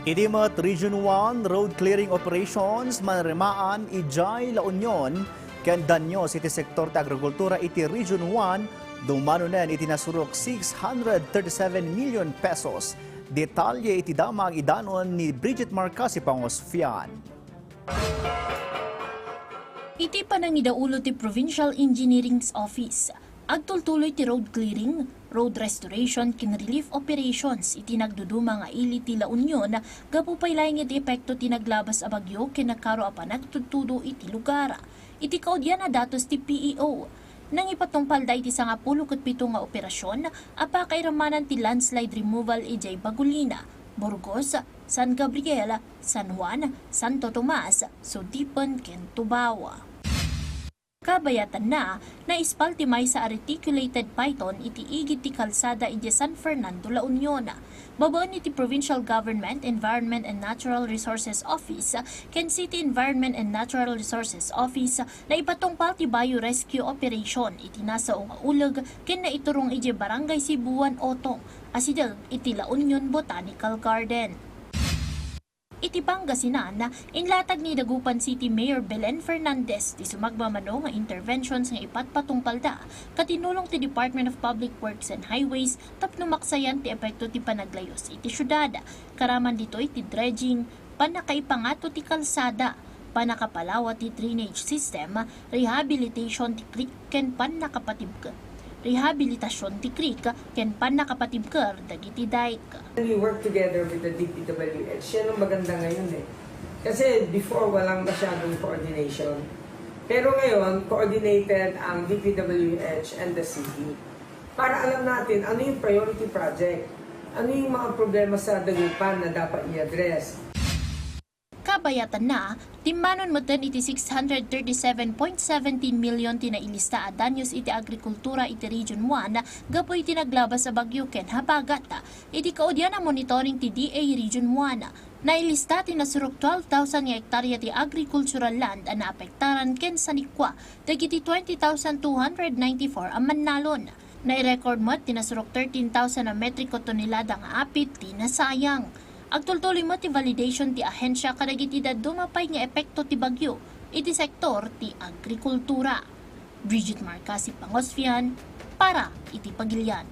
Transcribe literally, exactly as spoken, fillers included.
Idi met Region one road clearing operations manrimaan idiay La Union ken danyos iti sektor ti agrikultura iti Region one, dumanonen iti nasurok six hundred thirty-seven million pesos. Detalye iti damag idanon ni Bridget Marcasi Pangosfian. Iti panangidaulo ti Provincial Engineering Office, agtultuloy ti road clearing, road restoration ken relief operations iti nagduduma nga ili ti La Union gapu pay laeng iti epekto ti naglabas a bagyo ken nakaro a panagtudtudo iti lugar. Iti kaudian a datos ti P E O, nangipatungpalda iti sangapulo ket pito nga operasyon a pakairamanan ti landslide removal idiay Bagulina, Burgos, San Gabriel, San Juan, Santo Tomas, Sudipen ken Tubao. Kabayatanna, naispal ti maysa a reticulated python iti igid ti kalsada idiay San Fernando, La Union. Babaen iti Provincial Government Environment and Natural Resources Office ken City Environment and Natural Resources Office, naipatungpal ti biorescue operation iti nasao nga uleg ken naiturong idiay Barangay Sibuan Otong a sideg iti La Union Botanical Garden. Iti Pangasinan, inlatag ni Dagupan City Mayor Belen Fernandez ti sumagmamano nga interventions nga ipatpatungpalda ket tinulong ti Department of Public Works and Highways tapno maksayan ti epekto ti panaglayus iti siudad. Karaman ditoy ti dredging, pannakaipangato ti kalsada, pannakapalawa ti drainage system, rehabilitation ti creek ken pannakapatibker, rehabilitasyon ti creek ken pannakapatibker dagiti dike. We work together with the D P W H. Yan ang maganda ngayon eh. Kasi before, walang masyadong coordination. Pero ngayon, coordinated ang D P W H and the city. Para alam natin ano yung priority project, ano yung mga problema sa Dagupan na dapat i-address. Kabayatanna, timmanon metten iti six hundred thirty-seven point seventeen million ti nailista a danyos iti agrikultura iti Region one gapu iti naglabas a bagyo ken habagat. Iti kaudian a monitoring ti D A Region one, nailista ti nasurok twelve thousand nga hektarya ti agricultural land a naapektaran ken sanikua dagiti twenty thousand two hundred ninety-four a mannalon. Nai-record met ti nasurok thirteen thousand a metriko tonelada nga apit ti nasayang. Agtultuloy met ti validation ti ahensya kadagiti dadduma pay nga epekto ti bagyo iti sektor ti agrikultura. Bridget Marcasi Pangosfian para iti Pagilian.